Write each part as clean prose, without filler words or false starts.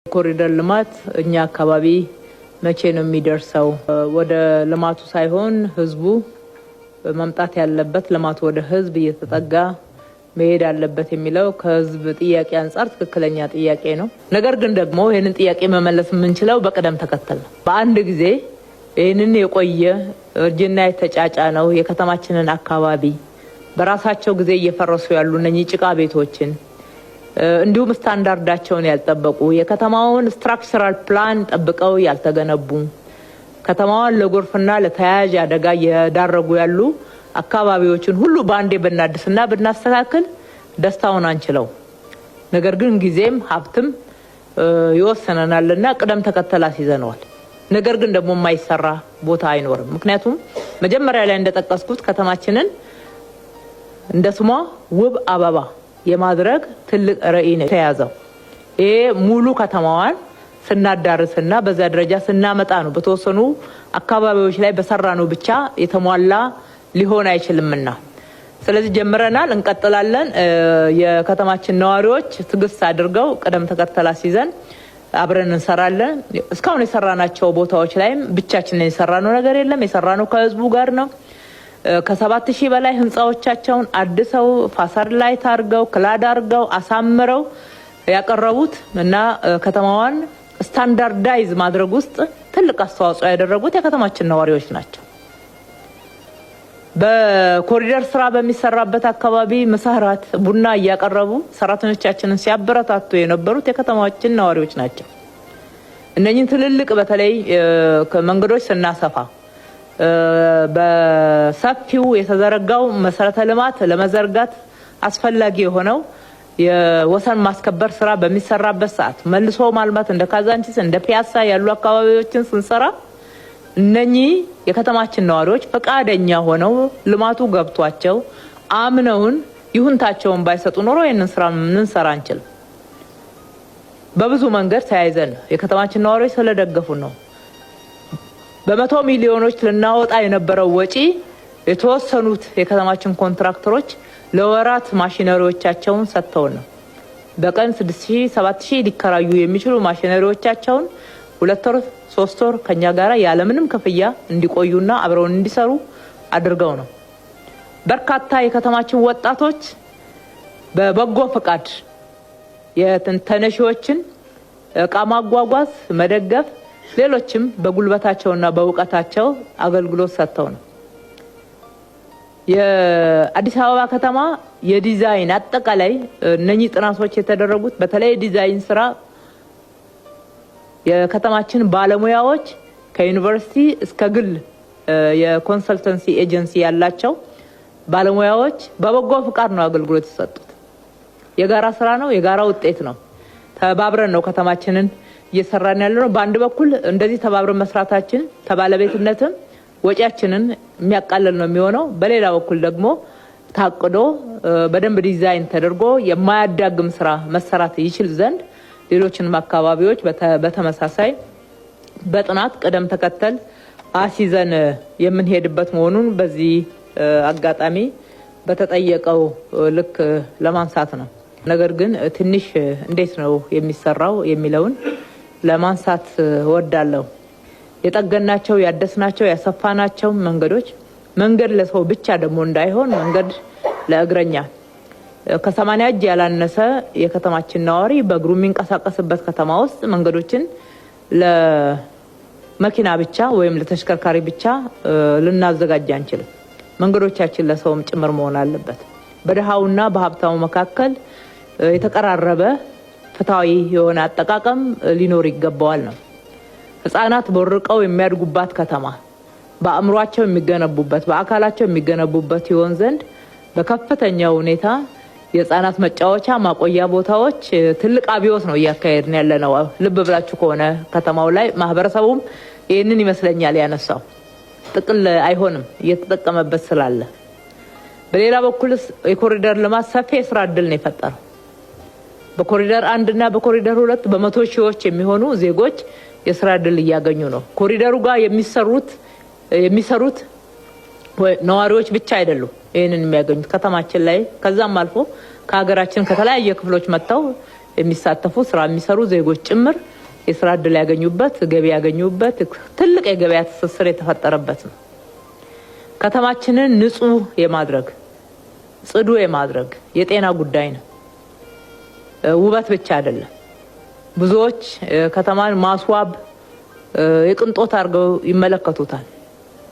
ኮሪደር ልማት እኛ አካባቢ መቼ ነው የሚደርሰው? ወደ ልማቱ ሳይሆን ህዝቡ መምጣት ያለበት፣ ልማቱ ወደ ህዝብ እየተጠጋ መሄድ አለበት የሚለው ከህዝብ ጥያቄ አንጻር ትክክለኛ ጥያቄ ነው። ነገር ግን ደግሞ ይህንን ጥያቄ መመለስ የምንችለው በቅደም ተከተል ነው። በአንድ ጊዜ ይህንን የቆየ እርጅና የተጫጫነው የከተማችንን አካባቢ፣ በራሳቸው ጊዜ እየፈረሱ ያሉ እነኚህ ጭቃ ቤቶችን፣ እንዲሁም ስታንዳርዳቸውን ያልጠበቁ፣ የከተማውን structural plan ጠብቀው ያልተገነቡ፣ ከተማዋን ለጎርፍና ለተያያዥ አደጋ እየዳረጉ ያሉ አካባቢዎችን ሁሉ በአንዴ ብናድስና ብናስተካክል ደስታውን አንችለው። ነገር ግን ጊዜም ሀብትም ይወሰነናልና ቅደም ተከተል አስይዘነዋል። ነገር ግን ደግሞ የማይሰራ ቦታ አይኖርም። ምክንያቱም መጀመሪያ ላይ እንደጠቀስኩት ከተማችንን እንደ ስሟ ውብ አበባ የማድረግ ትልቅ ራዕይ ነው የተያዘው። ይሄ ሙሉ ከተማዋን ስናዳርስና በዛ ደረጃ ስናመጣ ነው። በተወሰኑ አካባቢዎች ላይ በሰራነው ብቻ የተሟላ ሊሆን አይችልምና፣ ስለዚህ ጀምረናል፣ እንቀጥላለን። የከተማችን ነዋሪዎች ትዕግስት አድርገው ቅደም ተከተል አስይዘን አብረን እንሰራለን። እስካሁን የሰራናቸው ቦታዎች ላይም ብቻችንን የሰራነው ነገር የለም። የሰራነው ከህዝቡ ጋር ነው። ከ7,000 በላይ ህንፃዎቻቸውን አድሰው፣ facade light አድርገው፣ clad አድርገው፣ አሳምረው ያቀረቡት እና ከተማዋን standardize ማድረግ ውስጥ ትልቅ አስተዋጽኦ ያደረጉት የከተማችን ነዋሪዎች ናቸው። በኮሪደር ስራ በሚሰራበት አካባቢ ምሳ፣ እራት፣ ቡና እያቀረቡ ሰራተኞቻችንን ሲያበረታቱ የነበሩት የከተማችን ነዋሪዎች ናቸው። እነኝህን ትልልቅ በተለይ መንገዶች ስናሰፋ፣ በሰፊው የተዘረጋው መሰረተ ልማት ለመዘርጋት አስፈላጊ የሆነው የወሰን ማስከበር ስራ በሚሰራበት ሰዓት፣ መልሶ ማልማት እንደ ካዛንቺስ፣ እንደ ፒያሳ ያሉ አካባቢዎችን ስንሰራ እነኚህ የከተማችን ነዋሪዎች ፈቃደኛ ሆነው፣ ልማቱ ገብቷቸው፣ አምነውን ይሁንታቸውን ባይሰጡ ኖሮ ይህንን ስራ ልንሰራ አንችልም። በብዙ መንገድ ተያይዘን ነው፣ የከተማችን ነዋሪዎች ስለደገፉን ነው። በመቶ ሚሊዮኖች ልናወጣ የነበረው ወጪ የተወሰኑት የከተማችን ኮንትራክተሮች ለወራት ማሽነሪዎቻቸውን ሰጥተውን ነው። በቀን 6,000፣ 7,000 ሊከራዩ የሚችሉ ማሽነሪዎቻቸውን 2 ወር፣ 3 ወር ከኛ ጋር ያለምንም ክፍያ እንዲቆዩና አብረውን እንዲሰሩ አድርገው ነው። በርካታ የከተማችን ወጣቶች በበጎ ፈቃድ የተነሺዎችን እቃ ማጓጓዝ፣ መደገፍ፣ ሌሎችም በጉልበታቸውና በእውቀታቸው አገልግሎት ሰጥተው ነው። የአዲስ አበባ ከተማ የዲዛይን አጠቃላይ እነኚህ ጥናቶች የተደረጉት፣ በተለይ የዲዛይን ስራ የከተማችን ባለሙያዎች ከዩኒቨርሲቲ እስከ ግል የ consultancy agency ያላቸው ባለሙያዎች በበጎ ፍቃድ ነው አገልግሎት የሰጡት። የጋራ ስራ ነው፣ የጋራ ውጤት ነው። ተባብረን ነው ከተማችንን እየሰራን ያለ ነው። በአንድ በኩል እንደዚህ ተባብረን መስራታችን ከባለቤትነትም ወጪያችንን የሚያቃልል ነው የሚሆነው። በሌላ በኩል ደግሞ ታቅዶ በደንብ ዲዛይን ተደርጎ የማያዳግም ስራ መሰራት ይችል ዘንድ ሌሎችንም አካባቢዎች በተመሳሳይ በጥናት ቅደም ተከተል አሲዘን የምንሄድበት መሆኑን በዚህ አጋጣሚ በተጠየቀው ልክ ለማንሳት ነው። ነገር ግን ትንሽ እንዴት ነው የሚሰራው የሚለውን ለማንሳት እወዳለሁ። የጠገናቸው፣ ያደስናቸው፣ ያሰፋናቸው መንገዶች መንገድ ለሰው ብቻ ደግሞ እንዳይሆን መንገድ ለእግረኛ፣ ከ80 እጅ ያላነሰ የከተማችን ነዋሪ በእግሩ የሚንቀሳቀስበት ከተማ ውስጥ መንገዶችን ለመኪና ብቻ ወይም ለተሽከርካሪ ብቻ ልናዘጋጅ አንችልም። መንገዶቻችን ለሰውም ጭምር መሆን አለበት። በድሃውና በሀብታሙ መካከል የተቀራረበ ፍትሐዊ የሆነ አጠቃቀም ሊኖር ይገባዋል ነው። ህጻናት ቦርቀው የሚያድጉባት ከተማ፣ በአእምሯቸው የሚገነቡበት፣ በአካላቸው የሚገነቡበት ይሆን ዘንድ በከፍተኛ ሁኔታ የህጻናት መጫወቻ ማቆያ ቦታዎች ትልቅ አብዮት ነው እያካሄድን ያለ ነው። ልብ ብላችሁ ከሆነ ከተማው ላይ ማህበረሰቡም ይህንን ይመስለኛል ያነሳው። ጥቅል አይሆንም እየተጠቀመበት ስላለ። በሌላ በኩል የኮሪደር ልማት ሰፊ የስራ እድል ነው የፈጠረው። በኮሪደር 1 እና በኮሪደር 2 በመቶ ሺዎች የሚሆኑ ዜጎች የስራ እድል እያገኙ ነው። ኮሪደሩ ጋር የሚሰሩት ነዋሪዎች ብቻ አይደሉም ይህንን የሚያገኙት፣ ከተማችን ላይ ከዛም አልፎ ከሀገራችን ከተለያየ ክፍሎች መጥተው የሚሳተፉ ስራ የሚሰሩ ዜጎች ጭምር የስራ እድል ያገኙበት፣ ገቢ ያገኙበት፣ ትልቅ የገበያ ትስስር የተፈጠረበት ነው። ከተማችንን ንጹህ የማድረግ፣ ጽዱ የማድረግ የጤና ጉዳይ ነው። ውበት ብቻ አይደለም። ብዙዎች ከተማን ማስዋብ የቅንጦት አድርገው ይመለከቱታል።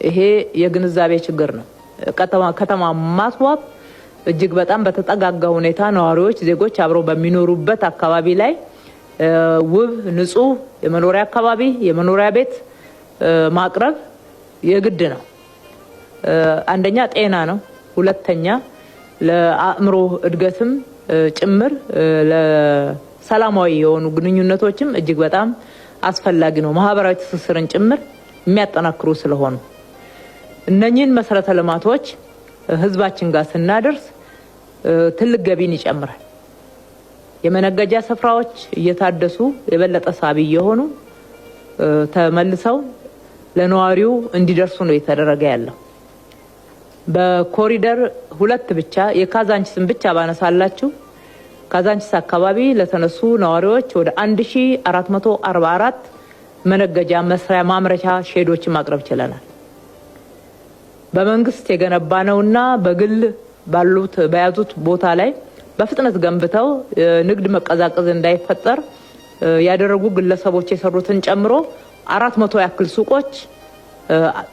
ይሄ የግንዛቤ ችግር ነው። ከተማ ማስዋብ እጅግ በጣም በተጠጋጋ ሁኔታ ነዋሪዎች፣ ዜጎች አብረው በሚኖሩበት አካባቢ ላይ ውብ፣ ንጹህ የመኖሪያ አካባቢ፣ የመኖሪያ ቤት ማቅረብ የግድ ነው። አንደኛ ጤና ነው። ሁለተኛ ለአእምሮ እድገትም ጭምር፣ ለሰላማዊ የሆኑ ግንኙነቶችም እጅግ በጣም አስፈላጊ ነው። ማህበራዊ ትስስርን ጭምር የሚያጠናክሩ ስለሆኑ እነኚህን መሰረተ ልማቶች ህዝባችን ጋር ስናደርስ ትልቅ ገቢን ይጨምራል። የመነገጃ ስፍራዎች እየታደሱ የበለጠ ሳቢ እየሆኑ ተመልሰው ለነዋሪው እንዲደርሱ ነው እየተደረገ ያለው። በኮሪደር ሁለት ብቻ፣ የካዛንቺስን ብቻ ባነሳላችሁ፣ ካዛንቺስ አካባቢ ለተነሱ ነዋሪዎች ወደ 1444 መነገጃ መስሪያ ማምረቻ ሼዶችን ማቅረብ ችለናል። በመንግስት የገነባ ነውና በግል ባሉት በያዙት ቦታ ላይ በፍጥነት ገንብተው ንግድ መቀዛቀዝ እንዳይፈጠር ያደረጉ ግለሰቦች የሰሩትን ጨምሮ 400 ያክል ሱቆች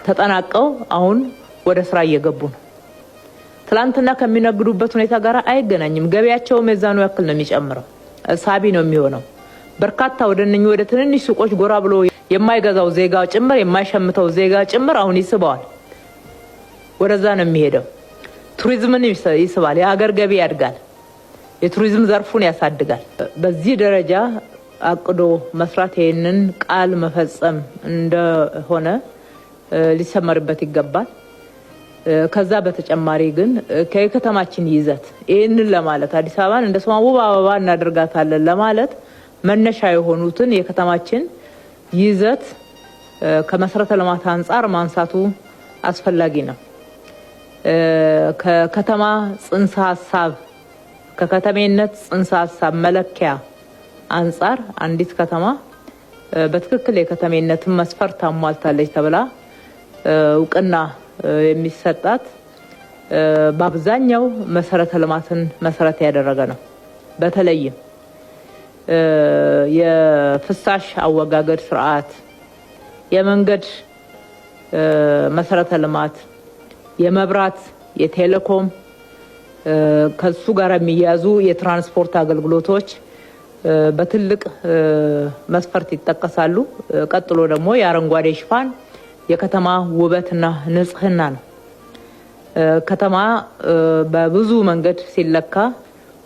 ተጠናቀው አሁን ወደ ስራ እየገቡ ነው። ትላንትና ከሚነግዱበት ሁኔታ ጋር አይገናኝም። ገበያቸውም የዛኑ ያክል ነው የሚጨምረው፣ ሳቢ ነው የሚሆነው። በርካታ ወደ እነኚህ ወደ ትንንሽ ሱቆች ጎራ ብሎ የማይገዛው ዜጋ ጭምር፣ የማይሸምተው ዜጋ ጭምር አሁን ይስበዋል። ወደዛ ነው የሚሄደው። ቱሪዝምን ይስባል። የሀገር ገቢ ያድጋል። የቱሪዝም ዘርፉን ያሳድጋል። በዚህ ደረጃ አቅዶ መስራት ይህንን ቃል መፈጸም እንደሆነ ሊሰመርበት ይገባል። ከዛ በተጨማሪ ግን ከየከተማችን ይዘት ይህንን ለማለት፣ አዲስ አበባን እንደ ስሟ ውብ አበባ እናደርጋታለን ለማለት መነሻ የሆኑትን የከተማችን ይዘት ከመሰረተ ልማት አንጻር ማንሳቱ አስፈላጊ ነው። ከከተማ ጽንሰ ሀሳብ፣ ከከተሜነት ጽንሰ ሀሳብ መለኪያ አንጻር አንዲት ከተማ በትክክል የከተሜነትን መስፈርት አሟልታለች ተብላ እውቅና የሚሰጣት በአብዛኛው መሰረተ ልማትን መሰረት ያደረገ ነው። በተለይም የፍሳሽ አወጋገድ ስርዓት፣ የመንገድ መሰረተ ልማት፣ የመብራት፣ የቴሌኮም፣ ከሱ ጋር የሚያያዙ የትራንስፖርት አገልግሎቶች በትልቅ መስፈርት ይጠቀሳሉ። ቀጥሎ ደግሞ የአረንጓዴ ሽፋን፣ የከተማ ውበትና ንጽህና ነው። ከተማ በብዙ መንገድ ሲለካ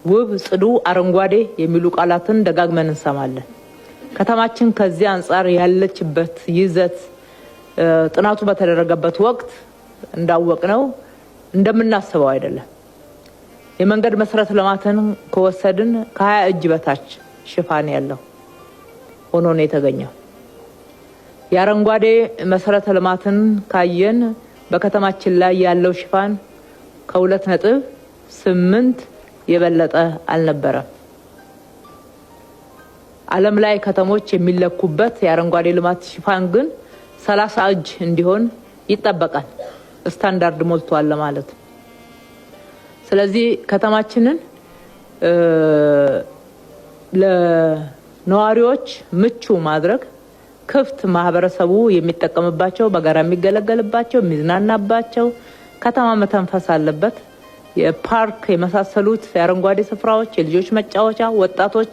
ውብ፣ ጽዱ፣ አረንጓዴ የሚሉ ቃላትን ደጋግመን እንሰማለን። ከተማችን ከዚህ አንጻር ያለችበት ይዘት ጥናቱ በተደረገበት ወቅት እንዳወቅነው እንደምናስበው አይደለም። የመንገድ መሰረተ ልማትን ከወሰድን ከ20 እጅ በታች ሽፋን ያለው ሆኖ ነው የተገኘው። የአረንጓዴ መሰረተ ልማትን ካየን በከተማችን ላይ ያለው ሽፋን ከ2.8 የበለጠ አልነበረም። ዓለም ላይ ከተሞች የሚለኩበት የአረንጓዴ ልማት ሽፋን ግን 30 እጅ እንዲሆን ይጠበቃል። ስታንዳርድ ሞልቷል ለማለት ነው። ስለዚህ ከተማችንን ለነዋሪዎች ምቹ ማድረግ፣ ክፍት፣ ማህበረሰቡ የሚጠቀምባቸው፣ በጋራ የሚገለገልባቸው፣ የሚዝናናባቸው፣ ከተማ መተንፈስ አለበት። የፓርክ የመሳሰሉት የአረንጓዴ ስፍራዎች፣ የልጆች መጫወቻ፣ ወጣቶች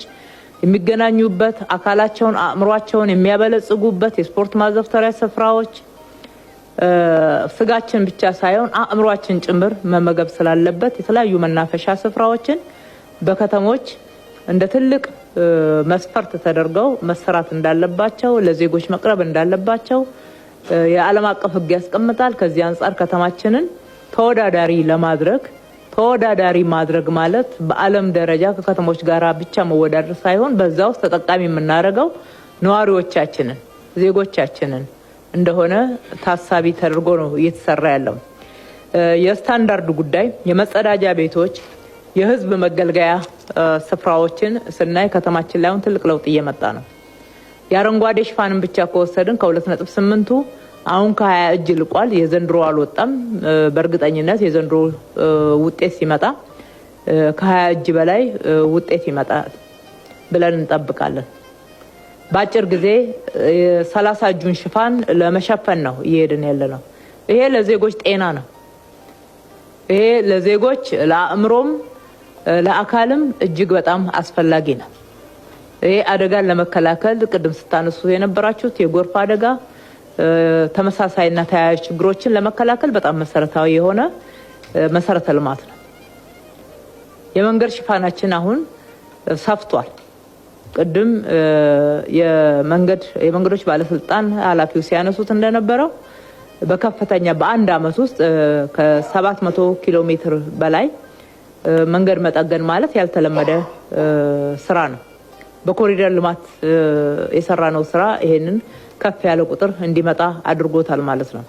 የሚገናኙበት፣ አካላቸውን አእምሯቸውን የሚያበለጽጉበት የስፖርት ማዘውተሪያ ስፍራዎች፣ ስጋችን ብቻ ሳይሆን አእምሯችን ጭምር መመገብ ስላለበት የተለያዩ መናፈሻ ስፍራዎችን በከተሞች እንደ ትልቅ መስፈርት ተደርገው መሰራት እንዳለባቸው፣ ለዜጎች መቅረብ እንዳለባቸው የዓለም አቀፍ ሕግ ያስቀምጣል። ከዚህ አንጻር ከተማችንን ተወዳዳሪ ለማድረግ፣ ተወዳዳሪ ማድረግ ማለት በዓለም ደረጃ ከከተሞች ጋር ብቻ መወዳደር ሳይሆን በዛ ውስጥ ተጠቃሚ የምናደርገው ነዋሪዎቻችንን፣ ዜጎቻችንን እንደሆነ ታሳቢ ተደርጎ ነው እየተሰራ ያለው። የስታንዳርድ ጉዳይ፣ የመጸዳጃ ቤቶች፣ የህዝብ መገልገያ ስፍራዎችን ስናይ ከተማችን ላይ አሁን ትልቅ ለውጥ እየመጣ ነው። የአረንጓዴ ሽፋንን ብቻ ከወሰድን ከ2.8ቱ አሁን ከ20 እጅ ልቋል። የዘንድሮ አልወጣም። በእርግጠኝነት የዘንድሮ ውጤት ሲመጣ ከ20 እጅ በላይ ውጤት ይመጣል ብለን እንጠብቃለን። በአጭር ጊዜ የ30 እጁን ሽፋን ለመሸፈን ነው እየሄድን ያለ ነው። ይሄ ለዜጎች ጤና ነው። ይሄ ለዜጎች ለአእምሮም ለአካልም እጅግ በጣም አስፈላጊ ነው። ይሄ አደጋን ለመከላከል ቅድም ስታነሱ የነበራችሁት የጎርፍ አደጋ ተመሳሳይና ተያያዥ ችግሮችን ለመከላከል በጣም መሰረታዊ የሆነ መሰረተ ልማት ነው። የመንገድ ሽፋናችን አሁን ሰፍቷል። ቅድም የመንገዶች ባለስልጣን ኃላፊው ሲያነሱት እንደነበረው በከፍተኛ በአንድ ዓመት ውስጥ ከ700 ኪሎ ሜትር በላይ መንገድ መጠገን ማለት ያልተለመደ ስራ ነው። በኮሪደር ልማት የሰራነው ስራ ይሄንን ከፍ ያለ ቁጥር እንዲመጣ አድርጎታል ማለት ነው።